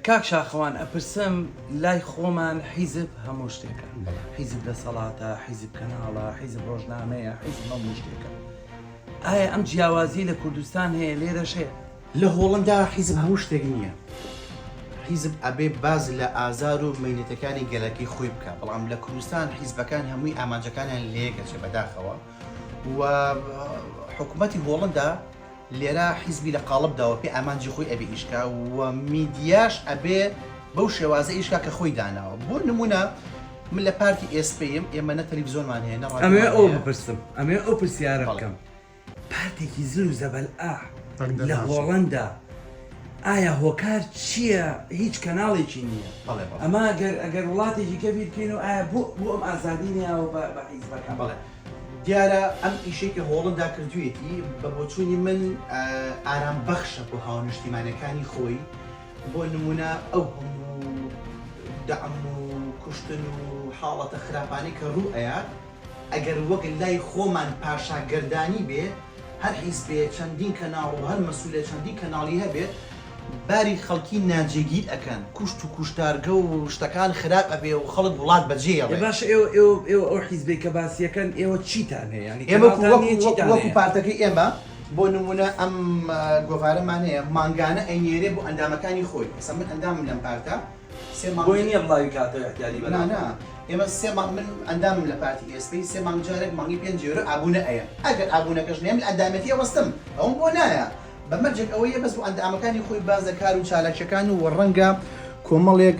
کاک شاخەوان ئەپرسم لای خۆمان حیزب هەموو شتێکە حیزب دەسەڵاتە حیزب کەناڵە حیزب ڕۆژنامەیە حیزب هەموو شتێکە ئایا ئەم جیاوازی لە کوردستان هەیە لێرەش هەیە؟ لە هۆڵندا حیزب هەموو شتێک نییە. حیزب ئەبێ باز لە ئازار و مەینەتەکانی گەلەکەی خۆی بکا، بەڵام لە کوردستان حیزبەکان هەمووی ئامانجەکانیان لەیەک ئەچێ بەداخەوە و حکومەتی هۆڵندا لێرە حیزبی لە قاڵب داوە پێ ئامانجی خۆی ئەبێ ئیش کا و میدیاش ئەبێ بەو شێوازە ئیش کا کە خۆی داناوە بۆ نمونە من لە پارتی ئێسپیم ئێمە نە تەلەڤیزۆنمان هەیە نە ئەمەوێ ڕادیۆمان ئەوە هەیە بپرسم ئەمەوێ ئەو پرسیارە بەڵێ. بکەم پارتێکی زل و زەبەلآح دەنگ لە دەرناچێت. هۆڵەندا ئایا هۆکار چییە هیچ کەناڵێکی نییە بەڵێ بەڵێ. ئەمە گەر ئەگەر وڵاتێکی کە بیر بکەینەوە ئایا بۆ بۆ ئەم ئازادی نیاوە بە بە حیزبەکان؟ بەڵێ دیارە ئەم ئیشەی کە هۆڵندا کردوویەتی بە بۆچوونی من ئارام بەخشە بۆ هاونیشتیمانەکانی خۆی، بۆ نموونە ئەو هەموو دەعم و کوشتن و حاڵەتە خراپانەی کە ڕوو ئەیات ئەگەر وەک لای خۆمان پاشاگەردانی بێ هەر حیزبێ چەندین کەناڵ و هەر مەسولێ چەندین کەناڵی هەبێت باری خەڵکی ناجێگیر ئەکەن کوشت و کوشتارگە و شتەکان خراپ ئەبێ و خەڵک وڵات بەجێ ئێ ئەڵێ. باشە ئێوە ئێوە ئێوە ئەو حیزبەی کە باسیەکەن ئێوە چیتان هەیە یانی ئێمە وەکو کەناڵتان وەکو نیە وەکو چیتان وەکو هەیە؟ پارتەکەی ئێمە بۆ نمونە ئەم گۆڤارەمان هەیە مانگانە ئەینێرێ بۆ ئەندامەکانی خۆی ئێستا من ئەندامم لەم پارتە سێ مانگ بۆی نیە بڵاوی کاتەوە ئیعتیادی نا بەرامبەر. نا ئێمە سێ مانگ من ئەندامم لە پارتی ئێسپی سێ مانگ جارێک مانگی پێنج یۆرۆ ئابونە ئەیەم ئەگەر ئابونەکەش نەیەم لە ئەندامێتی ئەوەستم ئەوم بۆ نایە بە مەرجێک ئەوەیە بەس بۆ ئەندامەکانی خۆی باس لە کار و چالاکیەکان و ڕەنگە کۆمەڵێک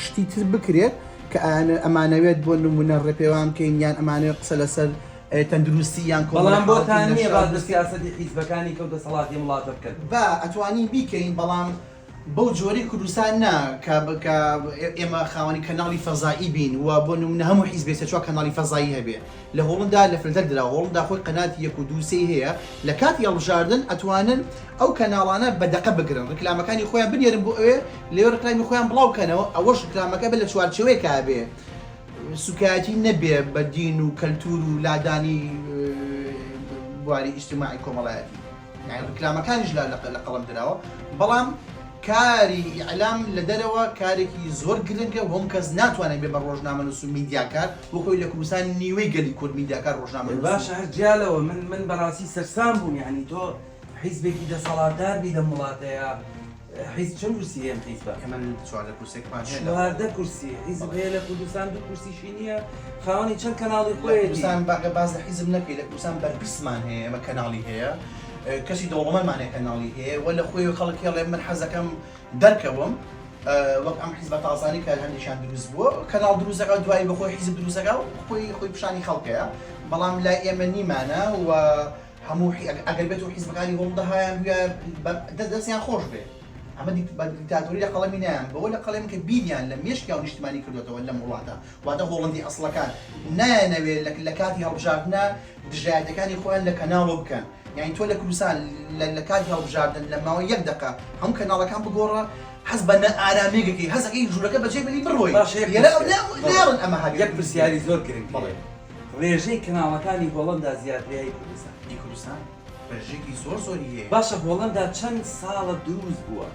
شتی تر بکرێت کە ئەمانەوێت بۆ نمونە ڕێپێوان بکەین یان ئەمانەوێت قسە لەسەر تەندروستی یان بەڵام کۆمەڵێک حاڵەتی بۆتان نییە باس لە نەشارد سیاسەتی حیزبەکانی کەو دەسەڵاتی ئەم وڵاتە بکەن؟ با ئەتوانین بیکەین بەڵام بەو جۆرەی کوردستان نا کە کە ئێمە خاوەنی کەناڵی فەزایی بین و بۆ نمونە هەموو حیزبێ سێ چوار کەناڵی فەزایی هەبێ لە هۆڵندا لە فلتەر دراوە هۆڵندا خۆی قەناتی یەک و دوو سێی هەیە لە کاتی هەڵبژاردن ئەتوانن ئەو کەناڵانە بە دەقە بگرن ڕیکلامەکانی خۆیان بنێرن بۆ ئەوێ لەوێ ڕیکلامی خۆیان بڵاو کەنەوە ئەوەش ڕیکلامەکە بێ لە چوارچێوەیەکا بێ سوکایەتی نەبێ بە دین و کەلتور و لادانی بواری ئیجتماعی کۆمەڵایەتی. یانی ڕیکلامەکانیش لە لە قەڵەم دراوە بەڵام کاری ئیعلام لە دەرەوە کارێکی زۆر گرنگە و هەموو کەس ناتوانێت بێ بە ڕۆژنامەنووس و میدیاکار وەک ئەوەی لە کوردستان نیوەی گەلی کورد میدیاکار ڕۆژنامەنووس و باشە هەر جیا لەوە من من بەڕاستی سەرسام بووم یانی تۆ حیزبێکی دەسەڵاتدار بی لەم وڵاتەیا حیزب چەند کورسی هەیە ئەم حیزبە؟ ئێمە 14 کورسێکمان هەیە لە 14 کورسی حیزب بەڵێ. هەیە لە کوردستان دوو کورسیشی نییە خاوەنی چەند کەناڵی لە خۆیەتی. کوردستان با گەر باس لە حیزب نەکەی لە کوردستان بەرپرسمان هەیە ئێمە کەناڵی هەیە کەسی دەوڵەمەندمان هەیە کەناڵی هەیە وە لە خۆی خەڵک هێڵێ من حەزەکەم دەرکەوم وەک ئەم حیزبە تازانەی کە هەندێکیان دروست بووە کەناڵ دروست دەکات دوایی بەخۆی حیزب دروست دەکات و خۆی خۆی پیشانی خەڵکەیە بەڵام لای ئێمە نیمانە و هەموو ئەگەر بێت و حیزبەکانی هۆڵندە هایان بویە دەستیان خۆش بێ ئەمە بە دیکتاتۆری لە قەڵەمی نایان بەوە لە قەڵەم کە بیریان لە مێشکیان و نیشتمانی کردوێتەوە لەم وڵاتە واتە هۆڵندی ئەسڵەکان نایانەوێ لە کاتی هەڵبژاردنە دژایەتەکانی خۆیان لە کەناڵەوە بکەن یانی تۆ لە کوردستان لە کاتی هەڵبژاردن لە ماوەی یەک دەقە هەموو کەناڵەکان بگۆڕە حەز بە نائارامییەک ئەکەی حەز ئەکەی ژوورەکە بەجێ بێڵی بڕۆی باشە یەک لێرە پرسیار نایەڵن ئەمە هەبێ یەک پرسیاری زۆر گرنگ بەڵێ ڕێژەی کەناڵەکانی هۆڵەندا زیاترە یا ی کوردستان؟ ی کوردستان ڕێژەیەکی زۆر زۆری هەیە. باشە هۆڵەندا چەند ساڵە دروست بووە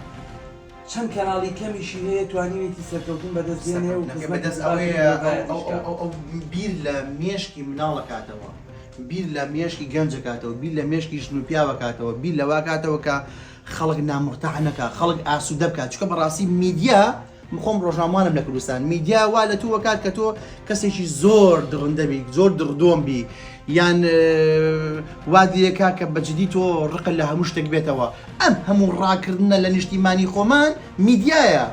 چەند کەناڵی کەمیشی هەیە توانیوێتی سەرکەوتن بەدەست بێنێ و سەرکەوتنەکەی خزمەتی بەدەست زباتی ئەوەیە مرۆڤایەتیش ئەو بکا. ئەو ئەو بیر لە مێشکی مناڵ ئەکاتەوە بیر لە مێشکی گەنج ئەکاتەوە بیر لە مێشکی ژن و پیاو ئەکاتەوە بیر لەوە ئەکاتەوە کە خەڵک نامورتاح نەکا خەڵک ئاسوودە بکات چونکە بەڕاستی میدیا من خۆم ڕۆژنامەوانم لە کوردستان میدیا وا لە تۆ ئەکات کە تۆ کەسێکی زۆر دڕندە بی زۆر دڕدۆم بی یان وا لێکا کە بە جدی تۆ ڕقت لە هەموو شتێک بێتەوە ئەم هەموو ڕاکردنە لە نیشتیمانی خۆمان میدیایە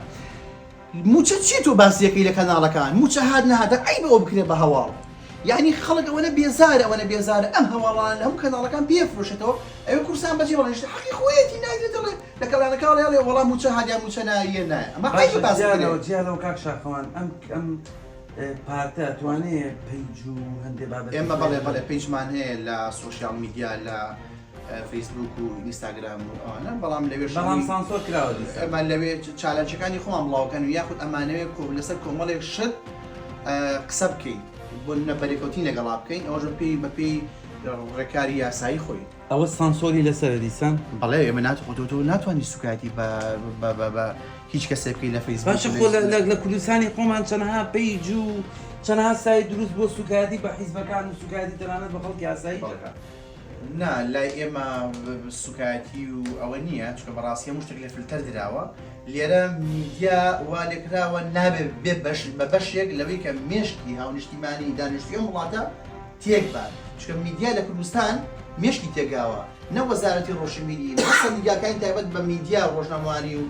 موچە چی تۆ باسیەکەی لە کەناڵەکان موچە هات نەهاتە عەیبە ئەوە بکرێ بە هەواڵ یعنی خەڵک ئەوەنە بێزارە ئەوەنە بێزارە ئەم هەواڵانە لە هەموو کەناڵەکان پێفرۆشێتەوە ئەوێ کوردستان بەجێ بڵێ حەقی خۆیەتی نایدرێت دەڵێ لە کەڵانەکە ئەڵێ ئەڵێ وەڵا موچە هات یان موچە نایە نایە ئەمە عەیبە باشە باس جیا بکرێ. لەوە جیا لەوە کاک شاخەوان ئەم ئەم پارتە ئەتوانێ page و هەندێ بابەتی ئێمە خۆی بەڵێ هەبێ؟ بەڵێ page مان هەیە لە social media لە فەیسبوک و ئینستاگرام و ئەوانە بەڵام لەوێش بەڵام هەمووی سانسۆر کراوە دیسان. ئێمە لەوێ چالاکیەکانی خۆمان بڵاوکەن و یاخود ئەمانەوێ کۆ لەسەر کۆمەڵێک شت قسە بکەین بۆ نمونە بەرێکەوتنی لەگەڵا بکەین ئەوەش بەپێی بەپێی. ڕێکاری یاسایی خۆی. ئەوە سانسۆری لەسەرە دیسان؟ بەڵێ ئێمە نات خۆ تۆ تۆ ناتوانی سوکایەتی بە بە بە بە هیچ کەسێ بکەی لە فەیسبوک باشە خۆ لە لە لە کوردستانی خۆمان چەنەها page و چەنەها site دروست بووە سوکایەتی بە حیزبەکان و سوکایەتی تەنانەت بە خەڵکی ئاساییش دەکات. نا لای ئێمە سوکایەتی و ئەوە نییە چونکە بەڕاستی هەموو شتێک لە فلتەر دراوە لێرە میدیا وا لێکراوە نابێ بێ بەش بە بەشێک لەوەی کە مێشکی هاونیشتیمانی دانیشتوی ئەم وڵاتە تێک بات چونکە میدیا لە کوردستان مێشکی تێکاوە نە وەزارەتی ڕۆشنبیری نە سەندیگاکانی تایبەت بە میدیا و ڕۆژنامەوانی و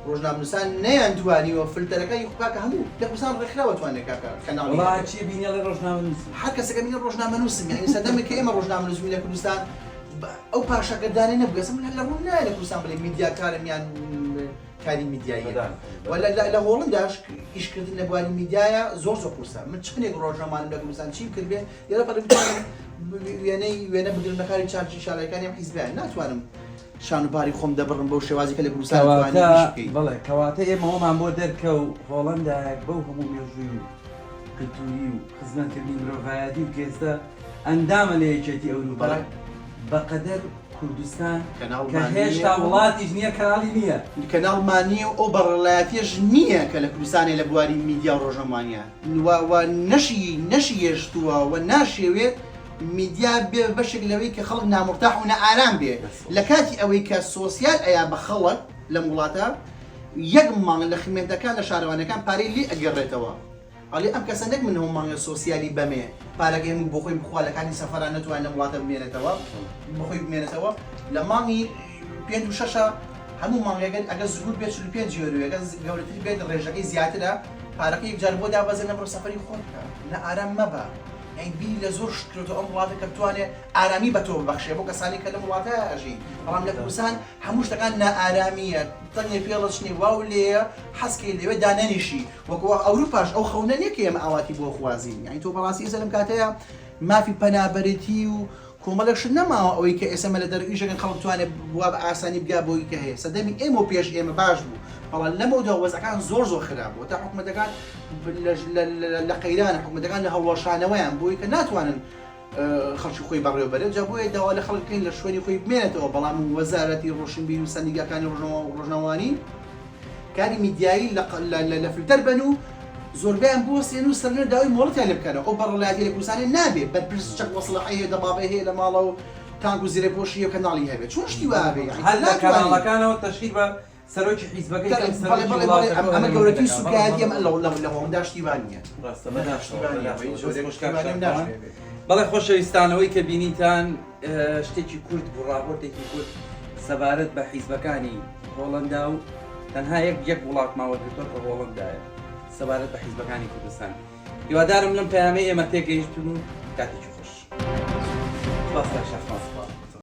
ڕۆژنامەنووسان نەیانتوانیوە فلتەرەکانی خۆ کاکە هەموو لە کوردستان ڕێکخراوە توانێت کاکە کەناڵی وەڵا هەبێت. چی بینی ئەڵێ ڕۆژنامەنووسم. هەر کەسێکە بینی ڕۆژنامەنووسم یانی سەردەمێک کە ئێمە ڕۆژنامەنووس بووین لە کوردستان ئەو پاشاگەردانەی نەبوو ئێستا من لە ڕووم نایە لە کوردستان بڵێ میدیاکارم یان کاری میدیاییە و لە هۆڵنداش ئیشکردن لە بواری میدیایە زۆر زۆر قورسە من چەندێک ڕۆژنامانم لە کوردستان چیم کردبێ لێرە پەڕی بتوانم وێنەی وێنە بگرم لە کاری چالاکی شارەکانی ئەم حیزبیان ناتوانم شان و باری خۆم دەبڕم بەو شێوازی کە لە کوردستان توانی ئیش بکەی. بەڵێ کەواتە ئێمە ئەومان بۆ دەرکەو هۆڵەندایەک بەو هەموو مێژووی و کلتوری و خزمەتکردنی مرۆڤایەتی و کە ئێستا ئەندامە لە یەکێتی ئەوروپا بەقەدەر کوردستان کە هێشتا وڵاتیش نییە کەناڵی نییە. کەناڵمان نییە و ئەو بەڕەڵایەتیەش نییە کە لە کوردستانێ لە بواری میدیا و ڕۆژنامەوانیە و و نەشی نەشی هێشتووە و ناشیەوێت میدیا بێ بە بەشێک لەوەی کە خەڵک نامورتاح و نائارام بێ لە کاتی ئەوەی کە سۆسیال ئەیا بە خەڵک لەم وڵاتە یەک مانگ لە gemeente ەکان لە شارەوانیەکان پارەی لێ ئەگەڕێتەوە ئەڵێ ئەم کەسە نەک من هەموو مانگێ سۆسیالی بەمێ پارەکەی هەموو بۆ خۆی بخوا لە کاتی سەفەرا نەتوانێ لەم وڵاتە بمێنێتەوە بۆ خۆی بمێنێتەوە لە مانگی پێنج و شەشە هەموو مانگێک ئەگەر زگور بێت 45 یۆرۆ ئەگەر گەورەتر بێت ڕێژەکەی زیاترە پارەکەی یەکجار بۆ دابەزێنە بڕۆ سەفەری خۆت بکە نە ئارام مەبە یانی بیری لە زۆر شت کردۆتەوە ئەم وڵاتە کە بتوانێ ئارامی بە تۆ ببەخشێ بۆ کەسانی کە لەم وڵاتە ئەژین بەڵام لە کوردستان هەموو شتەکان نائارامییە تەنگێ پێڵەچنی واو لێیە حەزکەی لەوێ دانەنیشی وەکو ئەوروپاش ئەو خەونە نیە کە ئێمە ئاواتی بۆ خوازین یانی تۆ بەڕاستی ئێستا لەم کاتەیە مافی پەنابەرێتی و کۆمەڵێک شت نەماوە ئەوەی کە ئێستا مە لە دەرویشەکەن خەڵک بتوانێت وا بە ئاسانی بگا بۆی کە هەیە سەردەمی ئێمە و پێش ئێمە باش بوو بەڵام لەمەودا وەزعەکان زۆر زۆر خراپ بوو تا حکومەتەکان لە قەیرانە حکومەتەکان لە هەڵوەشانەوەیان بۆی کە ناتوانن خەڵکی خۆی بەڕێوەبەرێت جا بۆیە داوا لە خەڵک بکەین لە شوێنی خۆی بمێنێتەوە بەڵام وەزارەتی ڕۆشنبیری و سەندیگاکانی ڕۆژنامەوانی کاری میدیایی لە فلتەر بن و زۆربەیان بوەستێن و سەرنوێ داوای مۆڵەتیان لێ بکەنەوە ئەو بەڕەڵایەتی لە کوردستانێ نابێ بەرپرس چەک وەسڵەحەی هەیە دەبابەی هەیە لە ماڵەوە و تانک و زرێپۆشی هەیە و کەناڵی هەبێ چۆن شتی وا هەبێ یەعنی هەر لە ناتوانی کەناڵەکانەوە تەشهیر بە سەرۆکی حیزبەکەی کەم بەڵێ سەرۆکی بەڵێ بەڵێ وڵاتەکە و ئەمە گەورەترین هەرێمەکە دەکا. بەڵێ سوکایەتیە بەڵێ ئەمە لە هۆڵەندا شتی وا نییە ڕاستە شتی بەداخەوە وا نییە بە بەداخەوە هیچ دەست جۆرێک خۆش شتی کاک وا نییە و شاخەوان ناشبێ بێت. بەڵێ خۆشەویستان ئەوەی کە بینیتان شتێکی کورت بوو ڕاپۆرتێکی کورت سەبارەت بە حیزبەکانی هۆڵەندا و تەنها یەک یەک وڵاتمان وەرگرتووە کە هۆڵەندایە سەبارەت بە حیزبەکانی کوردستان هیوادارم لەم پەیامەی ئێمە تێگەیشتن و کاتێکی خۆش. سپاس کاک شاخەوان.